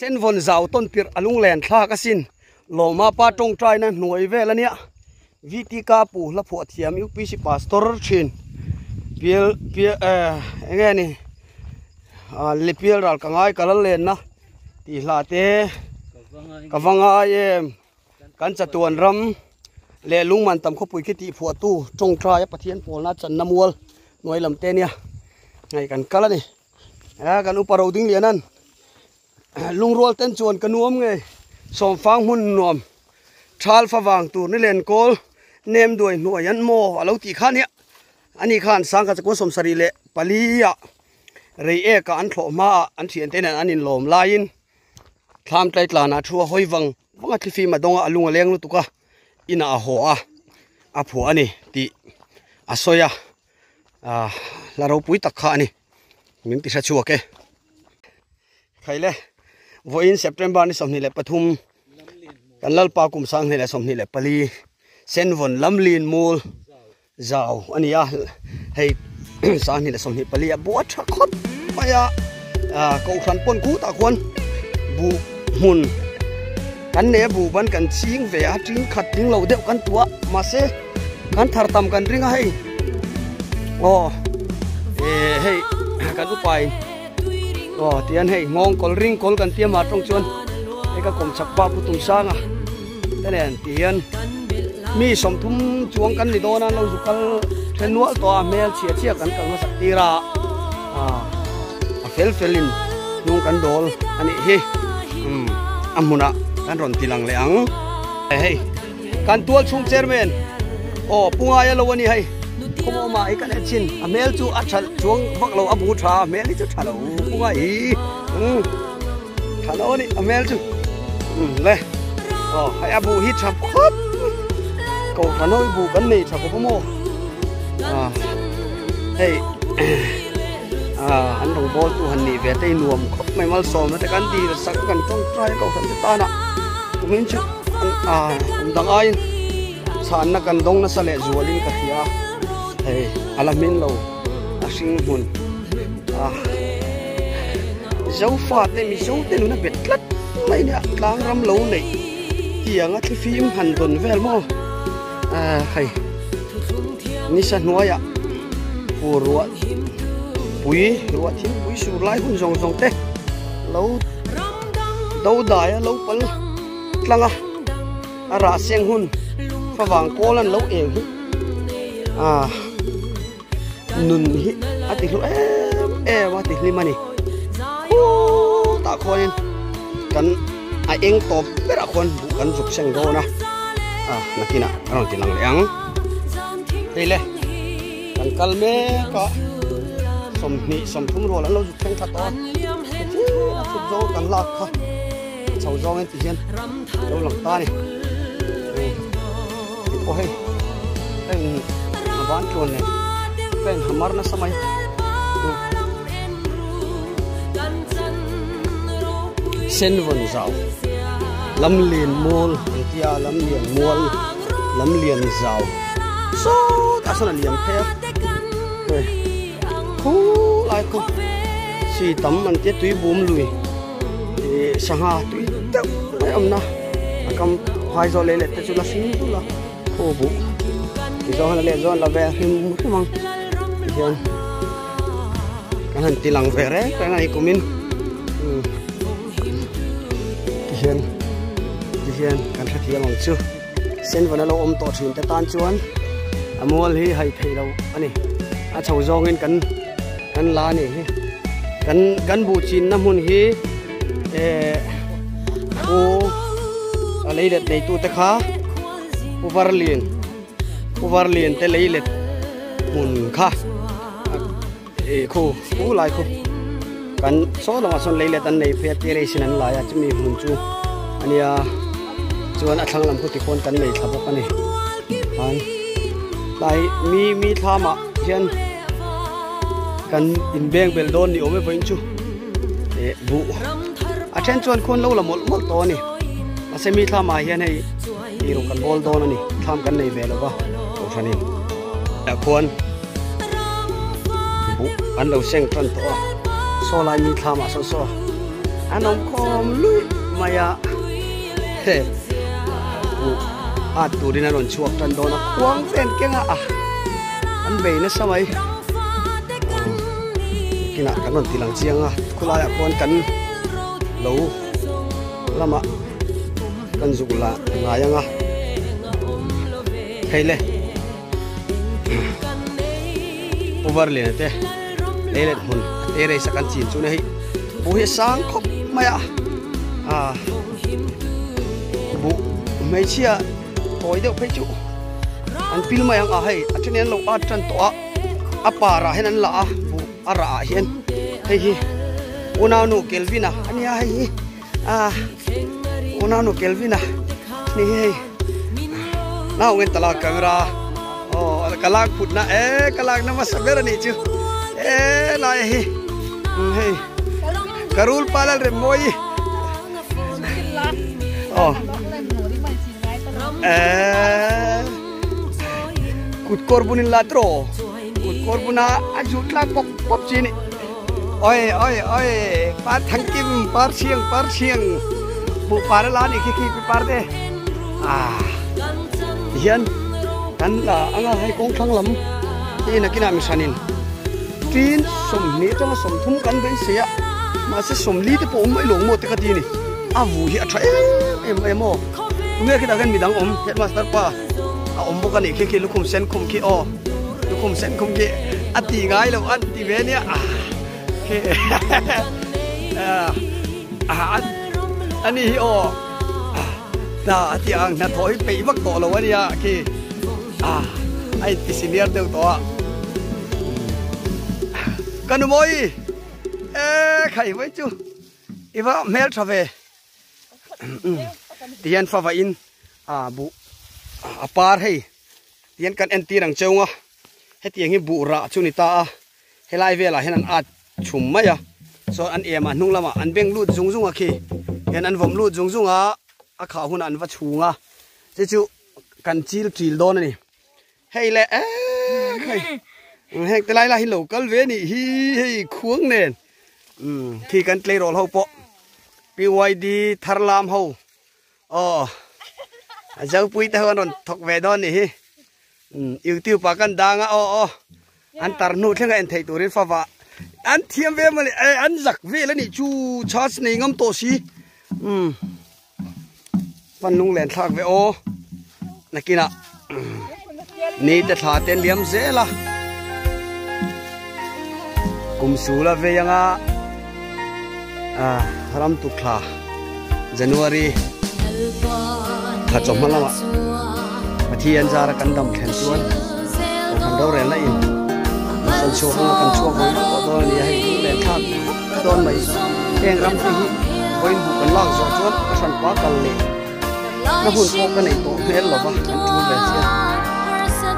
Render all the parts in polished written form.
Senvawn zau tawn tirh a lunglen thlak asin. Lawma pa tawngtaina hnuai vel a nia. VTK pu hla phuah thiam UPC pastor thin pial pial eh enge ni ah le pial ral ka ngai ka lal lenna tih hla te ka va ngai em kan chatuan ram leh lungman tam khawpui khi tih phuahtu tawngtai a Pathian pawlna channa mual hnuai lam te nia hei kan kal a ni. A kan upa ro ding lian an lungrual ten chuan ka nuam nge sawmfang hmun nuam thal fa vang tur ni len kawl nem duai hnuai an maw a lo tih kha nia ani khan sangkhat chakua sawmsarih leh pali ah rei ek ah an thlawh hma ah an thian te nen an inlawm laiin thlam tlai tlan ah thu a hawi vang vang a thlifim a dawng a a lung a leng lutuk a inah a haw a a phuah a ni tih a sawi a. Ah la ropui tak kha a ni min ti hre chhuak e khaile vawiin September ni 23 kan lalpa kum 2024 senvawn lamlin mul zau a ni a hei 2024 a bua tha khawp mai a ah kohhran pawn khutah khuan buh hmun kan nei a buh ban kan ching ve a tin khat tling lo deuh kan tuah mahse kan thar tam kan ring a hei aw eh hei kan upai aw tihian hei nghawng kawl ring kawl kan tia mah tawng chuan hei ka kawm chak pa pu tum sang a te nen tihian mi sawmthum chuang kan ni dawn a an lo zu kal then nual tawh a hmel chhia chhia kan kal hmasak tir a ah a fel fel in hnung kan dawl a nih hi umm a hmunah kan rawn ti lang leh ang hei. Kan tual chhung chairman aw pu ngaia lo a ni hei khawmaw mah hi kan en chin a hmel chu a tha chuang vak lo a bu tha a hmel hi chu tha lo pu ngai hi umm tha lo a ni a hmel chu umm le aw hei a bu hi tha khawp ko hran ho hi bu kan nei tha khawp a maw ah hei ah an rawn bawl tu han nih ve te hi nuam khawp mai malsawmna te kan dil sak a kan tawngtai a kohhran te tan ah tumin chu. Kum dang aiin chhanna kan dawng nasa leh zualin ka hria a, hei a la hmin lo a hring hmun a Zofate Mizote nuna bet tlat mai nia tlang ram lo neih tiang a thlifim han dawn vel maw hei nisa hnuaiah fur ruah pui ruah thingpui sur lai hun zawng zawng te lo do dai a lo pal. tlang a a rah seng hun favang kawl an lo eng hi ah nun hi a ti hlu em em a ti hlim a ni khutah khuanin kan a eng tawp berah khuan buh kan zuk seng dawn a ah nakinah a rawn ti lang leh ang hei le kan kal mek a 20 30 rual an lo zuk thleng thla tawh a a chhuk zawng kan lak kha. Chho zawng in ti hian lo lang ta a ni hei pawh hei heng a ban tluan nen fan ha mar nasa mai sen vawn zau lam lian mual an tia lam lian mual lam lian zau sawtah sawn a liam phei a hei khulai khu chi tam an tia tui bum lui. Ih sangha tui deuh mai a awmna a kam phai zawh leh leh te chu la hring dul a khaw buh ti zawng hian a leh zawn la ve hrim hrim ang tihian kan han ti lang ve reng reng a ni kumin umm tihian tihian kan hrethiam ang chu senvawn a lo awm tawh thin te tan chuan a mual hi hai theih loh a ni a chho zawngin kan. Kan la a nih hi kan kan buh chinna hmun hi eh pu a leilet neitu te kha pu varlin pu varlin te leilet hmun kha eh khu pu lai khu kan saw lamah sawn leilet an nei phei a terrace in an lai a chumi hmun chu a nia chuan a thlang lam khu tikhawn kan nei thla bawk a ni khan tlai mi mi thlamah hian. Kan inbeng belh dawn ni awm e vawiin chu eh buh a then chuan khuan lo la mawlh mawlh tawh a ni mahse mi thlamah hian hei eiru kan bawl dawn a ni thlam kan nei ve lova kohhranin ah khuan buh an lo seng tan tawh a saw lai mi thlamah sawn saw. An awm khawm luih mai a, he buh at turin an rawn chhuak tan dawn a, khuang te an keng a, an bei nasa mai. Kinah kan rawn ti lang chiang a, khulaiah khuan kan lo lamah kan zuk la ngai ang a, hei le Pu Varliana te lei let hmun a te rei sak an chin chu ni hei buh hi a sang khawp mai a ah buh hmeichhia tawi deuh phei chu an pil mai ang a hei a then in an lo at tan tawh a a par ah hian an la a buh a rah ah hian hei hi unaunu Kelvin-a a nia hei hi ah unaunu Kelvin-a ni hi hei nau ngen talak camera aw ka lak phut na e ka lak na hmasa ber a nih chu e lai hi hei ka rul pal a rem mawi aw e kut kawr bunin la tro kut kawr buna a zut tlak pawp pawp chi a ni oi oi oi par thangkim par chhiang par chhiang buh par a la a nih khi khi pi par te ah tihian kan la anga hei kawng thlang lam hi nakinah mi hranin tin 20 atanga 30 kan beisei a mahse 40 te pawh awm mai lo maw te ka ti a ni a vu hi a tha em em mai a maw tunge khitah khian midang awm headmaster pa a awm bawk a nih khi khi lukhum sen khum khi aw lukhum sen khum khi a ti ngai lo an ti ve nia ah khi ah a ni hi aw hna a ti ang hnathawh hi peih vak tawh lo a nia khi ah a inti senior deuh tawh a ka nu mawi e khai vawi chu i va hmel tha ve. Tihian fava in ah buh a par hei tihian kan entir ang cheu a hetiang hi buh rah chu ni ta a helai velah hian an at chhum mai a chuan an em ah hnung lamah an beng lut zung zung a khi hian an vawm lut zung zung a a khah hunah an va chhung a chu chu kan chil ṭil dawn a ni. Hei le eek hei heng te lai lai hi lo kal ve nih hi hei khuang nen umm khi kan tleirawl ho pawh PYD thar lam ho aw a zopui te ho an rawn thawk ve dawn nih hi umm youtube ah kan dang a aw aw an tar hnu thleng a en theih turin fava an thiam ve mawle eh an zak vel a nih chu church nei ngam tawh si umm. Hman lunglen thlak ve aw nakinah ni te thla te an liam zel a kum sul a vei anga ah ram tuk thla January thla chawhma lamah Pathian zara kan dam thlen chuan kohhran rorelna in kan chhuak anga kan chhuak vang vang tawh dawn a ni a hei lunglen thlak dawn mai heng ram te hi vawiin hmuh kan lak zawh chuan ka hranpa kal leh na hun pawh ka neih tawh hmel lova kan tul ve chian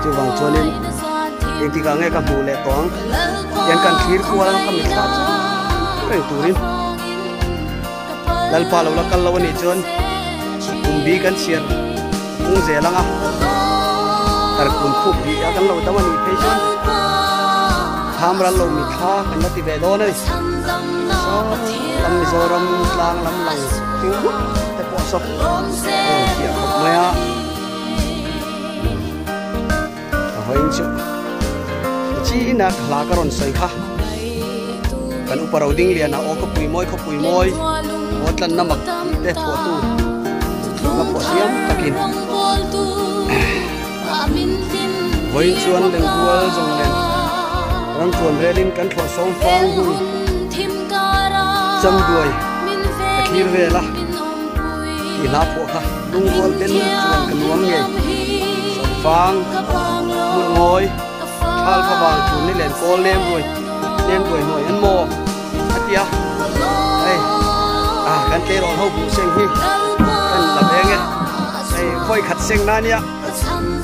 chuvang chuanin engtikah nge ka hmuh leh tawh ang tian kan thlir kual anga ka mitthla chu reng turin Lalpa lo la kal lo anih chuan kumbi kan chhiar kung zel anga tarkun khup bih a kan lo dam anih phei chuan tham ral lo mitthla kan la ti ve dawn a ni. Saw lam Mizoram tlang lam lang hring hlut te pawh saw rawn fiah khawp mai a. Ka vawiin chu China ka hla ka rawn sawi kha kan upa ro ding lian a aw khawpui mawi khawpui mawi aw tlanna mak tih te phuahtu la phuah thiam takin vawiin chuan lengrual zawng nen ram tuan relin kan thlawh sawm fang hun chamduai ka thlir vel a tih hla phuah kha lungrual ten chuan ka nuam ngei sawmfang hmun ngawi thal kha vang tur ni len pawl nem ruai nem ruai hnuai an maw a ti a hei ah kan tleirawl ho buh seng hi kan la veng e hei vawi khat seng na nia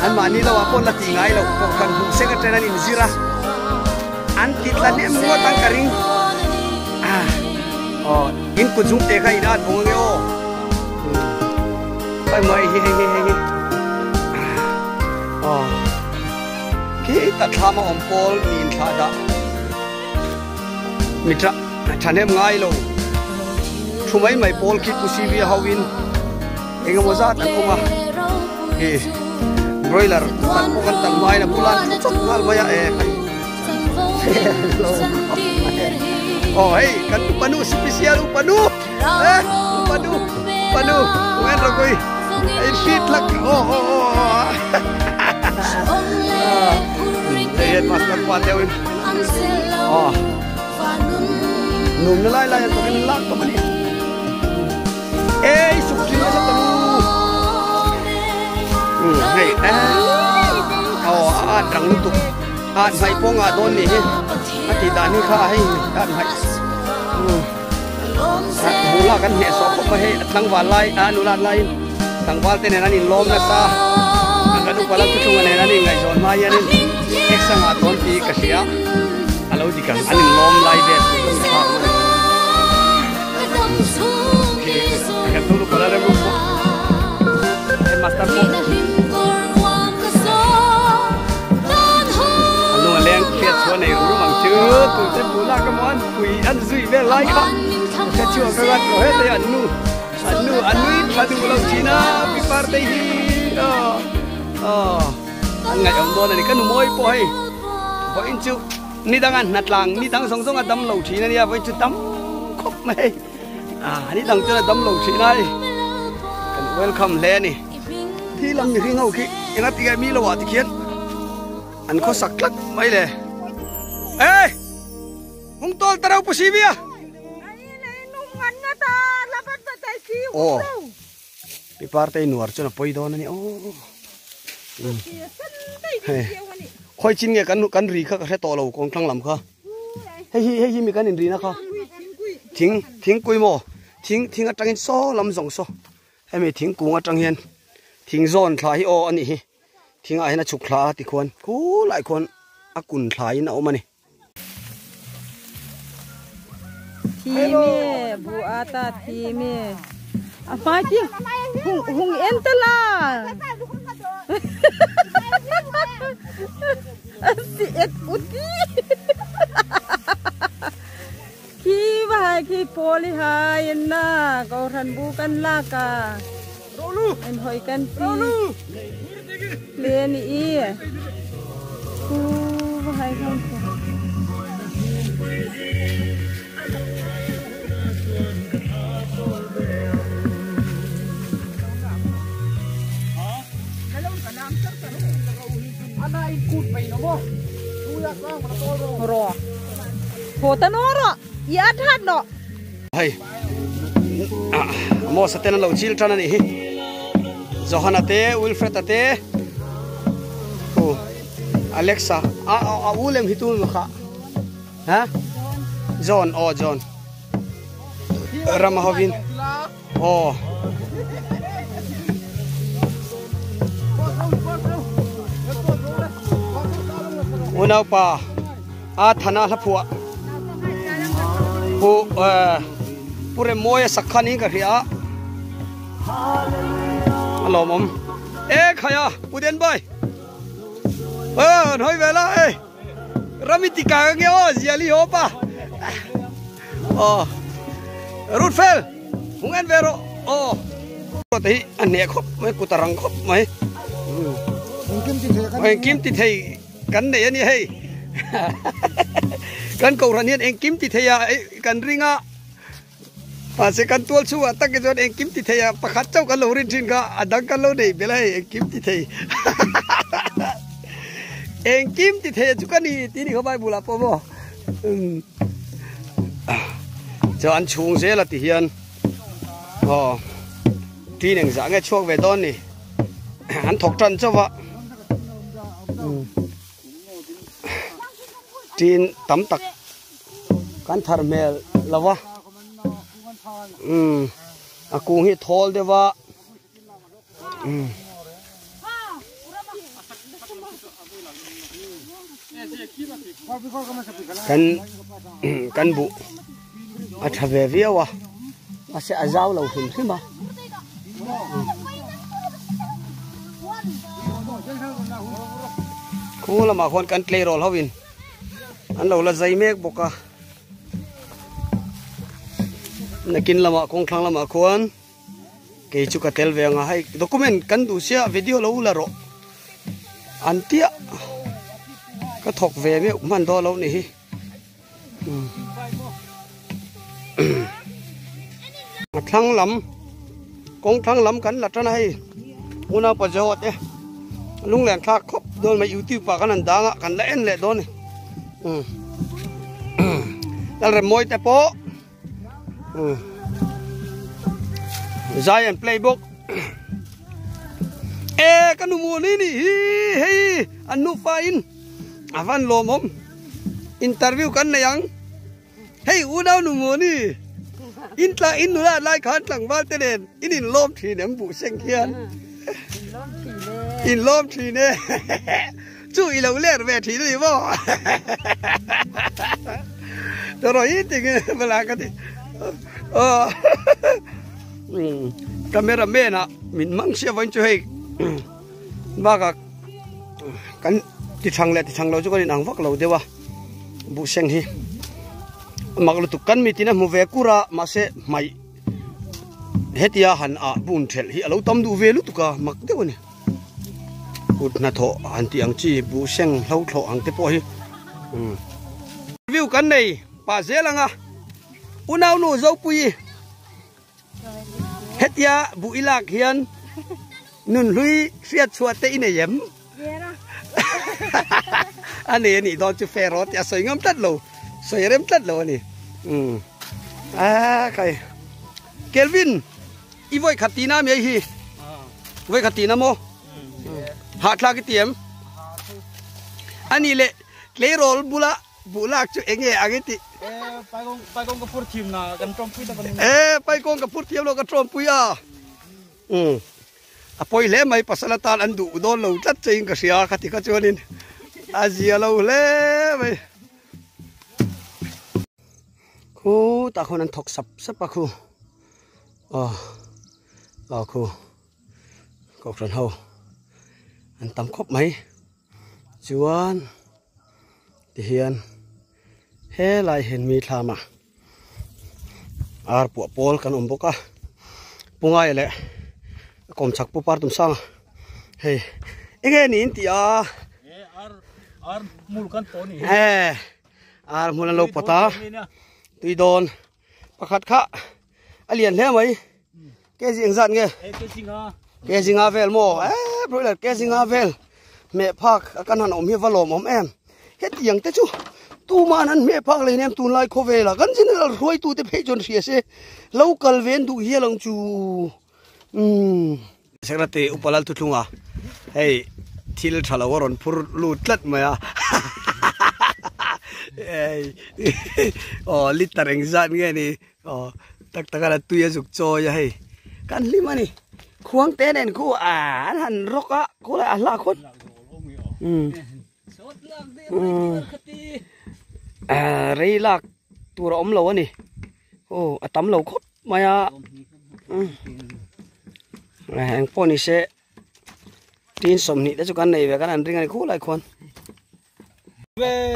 an mahni lo ah pawh la tih ngai loh pawh kan buh seng atang an inzir a an ti tla hnem ngawt ang ka ring ah aw in kut zung te kha in at bawng ange aw Pai mai hi hei hi hei hi aw khi ta thlam a awm pawl mi in thlah dah mi tha thahnem ngai lo thu mai mai pawl khi Pu CV ho in engemaw zat an awm a khi broiler tan pawh kan tam hmain a bulah an thu chawp nghal mai a e khai aw hei kan upanu special upanu e upanu upanu uen rawkui a in hrit lak aw aw aw aw hei headmaster pa deuhin aw Num na lai lai an takin an lak tawp a ni. Ei suk thin nasa ta lu. Hei eh aw a at rang lutuk a at hmaih pawh ngah dawn nih hi a tih dan hi kha hei a at hmaih bula kan hneh sawh khawp a hei a tlangval lai a nulat laiin tlangval te nen an inlawm nasa a kan upa lam thuthlunga nen an inngaihzawn hma hianin eksa ngah dawn tih ka hria. A lo dik ang, an inlawm lai vel tur kan thlak a ni. Khi kan lo lupa la rem rum bawk. Headmaster pawh. A lung a leng hriat chhuah nei rum rum ang chu. Tun te bula ka maw an pui an zui vel lai kha. Hriat chhuah ka ngat lo hetei an nu an nu an nui tha duh lo thin a pi partei hi. Aw aw. An ngaihawm dawn a ni. Ka nu mawi pawh hei vawiin chu ni danga hna tlang ni dang zawng zawng a dam lo thin a nia vawiin chu tam khawp mai hei ah ni dang chuan a dam lo thin a hei kan welcome hle a ni. Thi lam mihring ho khi enga tinge mi lo ah tikhian an khawsak tlat mai le. Ê! Hung tawl ta rau pu si via. Aw. Pi Partei nuar chuan a pawi dawn a ni aw. Hei khawi chin nge kan kan ri kha ka hre tawh lo kawng thlang lam kha. Hei hi hei hi mi kan in rina kha. Thing thingkui maw thing thing atangin saw lam zawng saw. Hemi thingkung atang hian thing zawn thla hi aw a nih hi. Thingah hian a chhuk thla a tikhuan khulai khuan a kun thla in a awm a ni. Thi me bu ata thi me a hmai ti hung hung en ta la si et uti khi ba hai khi poli hai en na ko ran bu kan la ka en hoi kan pi le ni i khu ba hai không ro ho ta no ro i at hat no Hei Amos a ten an lo chil tan a nih hi Johana te Wilfred a te khu Alexa a a u lem hi tu maw kha ha John aw John Rama hovin aw Unaupa a thana hla phuah pu pu Remmawia sak khan in ka hria a a lawmawm e khaia pu Denbai an hawi vel a e rami tika ka nge aw ziali haw pa aw Rutfel hung en ve rawh aw te hi a hneh khawp mai kut a rang khawp mai engkim ti thei Kan nei a ni hei. Kan kohhran hian engkim ti thei a kan ring a. Mahse kan tual chhungah tak hi chuan engkim ti thei a pakhat chauh kan lo rin thin kha a dang kan lo nei belh a hei engkim ti thei. Engkim ti thei a chu ka ni tih ni kha Bible ah pawh maw. Chuan an chhung zel a ti hian aw tin engzah nge chhuak ve dawn ni. An thawk tan chauh a. Tin tam tak kan thar hmel lo va umm a kung hi thawl deuh a umm kan kan buh a tha ve viau a mahse a zau lo hrim hrim a. Khu lamah khuan kan tleirawl ho in an lo la zai mek bawk a. Nakin lamah kawng thlang lamah khuan kei chu ka tel ve ang a, hei document kan duh sia video lo la rawh an tia ka thawk ve meuh hman dawn lo nih hi. A thlang lam kawng thlang lam kan la tan a hei unau pa zawt e lunglen thlak khawp dawn mai youtube ah kan han dang a kan la en leh dawn a ni Lalremmawi te pawh zai an play bawk e ka nu muani nih hi hei an nufa in a van lawmawm interview kan nei ang hei unau nu muani in tla in nula lai khan tlangval te nen in in lawm thin em buh seng hian in lawm thin e Chu i lo ler ve thin a ni maw? Tawraw hi tinge bala ka ti. Camera man ah min mang sia vawiin chu hei bakah kan ti thang leh ti thang lo chu kan inang vak lo deuh a buhseng hi mak lutuk kan mitin a hmu ve kur a mahse hmaih hetia han ah bun thelh hi a lo tam duh ve lutuk a mak deuh a ni. Kut hnathawh han tih ang chi buh seng hlo thlawh ang te pawh hi umm. View kan nei pah zel ang a unau nu Zopuii hetia buh i lak hian nunhlui hriat chhuah te i nei em? A nei a nih dawn chu fair aw tih a sawi ngam tlat lo sawi rem tlat lo a ni umm a kai Kelvin. I vawi khat tihna ami hei hi? Vawi khat tihna maw? Hahthlak i ti em? A nih leh tleirawl bula buh lak chu eng nge ang i tih? Paikawng ka phur thiam na kan tawmpui tak a ni. E paikawng ka phur thiam lo ka tawmpui a. A pawi hle mai pasal atan an duh dawn lo tlat che in ka hria kha ti kha chuanin a zia lo hle mai. Khutah khuan an thawk sap sap a khu. Aw aw khu kohhran ho an tam khawp mai chuan tihian helai hian mi thlam ah ar puah pawl kan awm bawk a pungai leh a kawm chak pu par tum sang a hei enge niin tih a ar hmul an lo pawt a tui dawn. Pakhat kha a lian hle mai. Kg engzat nge? Kg nga vel maw? Eh, broiler kg nga vel. Meh phak a kan han awm hi va lawm awm em. Hetiang te chu tuman an meh phak lei nem tunlai khawvel a. Kan general hruaitu te phei chuan hria se lo kal ve an duh hial ang chu. Umm. Secretary Upa Lalthuthlunga hei thil tha lo a rawn phur lut tlat mai a aw liter engzat nge ni aw tak tak a tui a zuk chawi a hei kan hlim a ni khuang te nen khu a an han rawk a khu lai a hla khawt um um rei lak tur a awm lo a ni aw a tam lo khawp mai a eng pawh ni se tin 20 te chu kan nei ve kan an ring a ni khulai khuan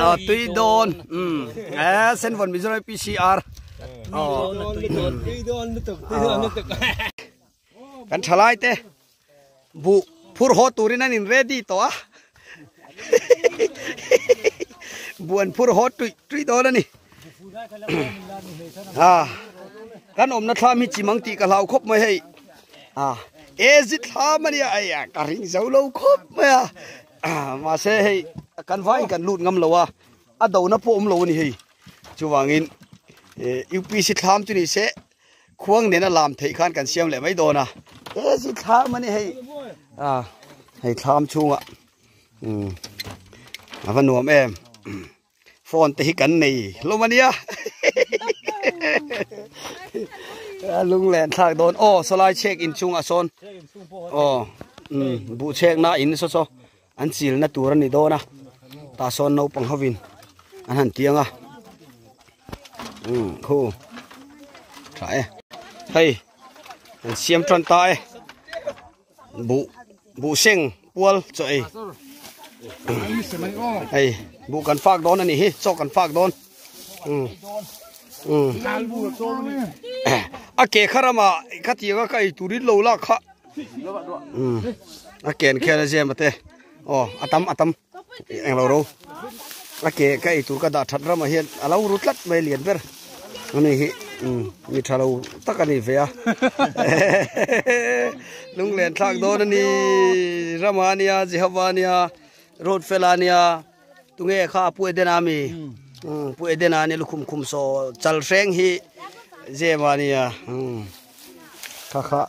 a tui dawn um e senvawn Mizoram PCR kan thalai te buh phur haw turin an in ready tawh a buh an phur haw tui tui dawn a ni a kan awmna thlam hi chimang tih ka hlau khawp mai hei a ezi thlam a nia ai a ka ring zo lo khawp mai a mahse hei kan vaiin kan lut ngam lo a a dona pawh awm lo a ni hei chuvangin upc thlam chu ni se Khuang nena lam theih khan kan siam leh mai dawn a. He si thlam a ni hei. A hei thlam chhungah um a va nuam em. Phone te hi kan nei hlawm a nia. A lunglen thlak dawn. Aw sawlai chhek in chungah sawn. Aw um buh chhek na in saw saw an chil na tur a ni dawn a. Tah sawn naupang hovin an han tiang a. Um khu tha e hei an siam tan ta e buh buh seng pual chaw ei hei buh kan fak dawn a nih hi chaw kan fak dawn um. Um a ke kha rama kha tianga ka ei turin lo lak kha um a ken khian a zem ate aw a tam a tam englo ro a ke ka ei tur ka dah that ramah hian a lo ru tlat mai lian ber ani hi um mi tha lo tak a ni ve a lunglen thlak dawn a ni rama ania Jehova ania road fela ania. Tunge kha Pu Edena ami? Umm Pu Edena ania lukhum khum saw chal hreng hi zem a nia umm kha kha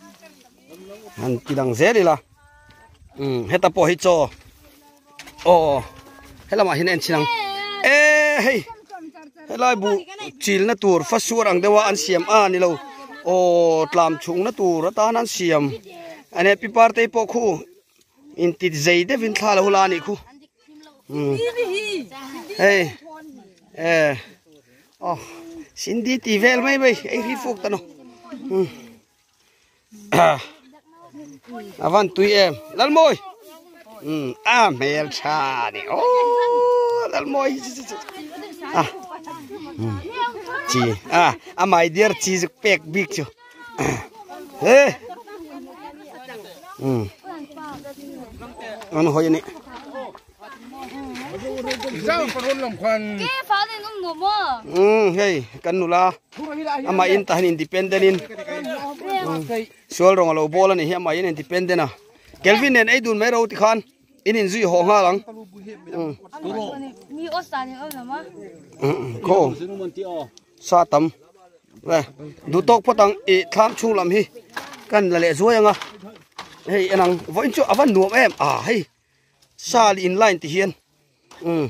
han ti dang zel ila umm heta pawh hi chaw aw helamah hian a en chhin ang e hei helai buh chilna tur fasuar ang deuha an siam a ni lo aw tlam chhungna tur atan an siam ania pi partei pawh khu. Intit zei deuhin thla lo la a nih khu. Hei eh oh Cindy ti vel mai mai ei ri fuk ta no. Avan tui em Lalmawi. A hmel tha ni oh Lalmawi a chi a a my dear chi zuk pek bik chu. He um an hoi ani um hei kan nula ama in tahan independent in sual rong alo ball ani hi ama in independent a Kelvin nen ei dun mai ro ti khan in in zui haw nghal ang khaw sa tam ve duh tawk phawt ang ih thlam chhung lam hi kan la leh zuai ang a hei en ang vawiin chu a va nuam em a hei sa leh in line ti hian um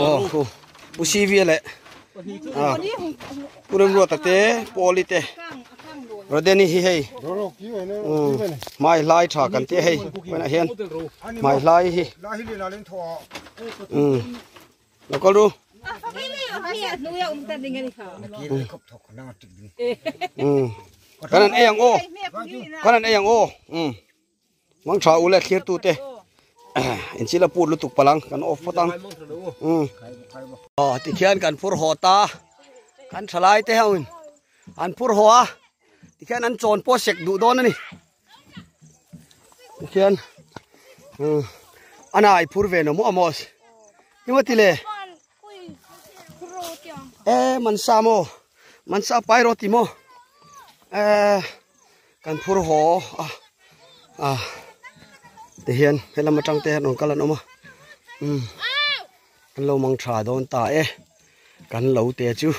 aw khu pu CV leh a pu Remruata te Pauli te Rodeni hi hei um hmai hlai tha kan tia hei vawiinah hian hmai hlai hi um lo kal ru um kan an ei ang aw kan an ei ang aw um. Mang tha u le thlir tu te in chil a put lutuk palang kan off phawt ang um aw tikhian kan phur haw ta kan thalai te ho in an phur haw a tikhian an chawn pawh sek duh dawn a ni tikhian um ana ai phur ve no maw amos engemaw ti le e mansa maw mansa pai rawh ti maw e Kan phur haw a a ti hian helam atang te hian rawn kal an awm a umm an lo mang tha dawn ta e kan lo te chu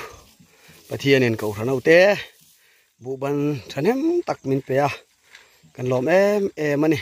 Pathianin kohhran ho te buhban thahnem tak min pe a kan lawm em em a ni.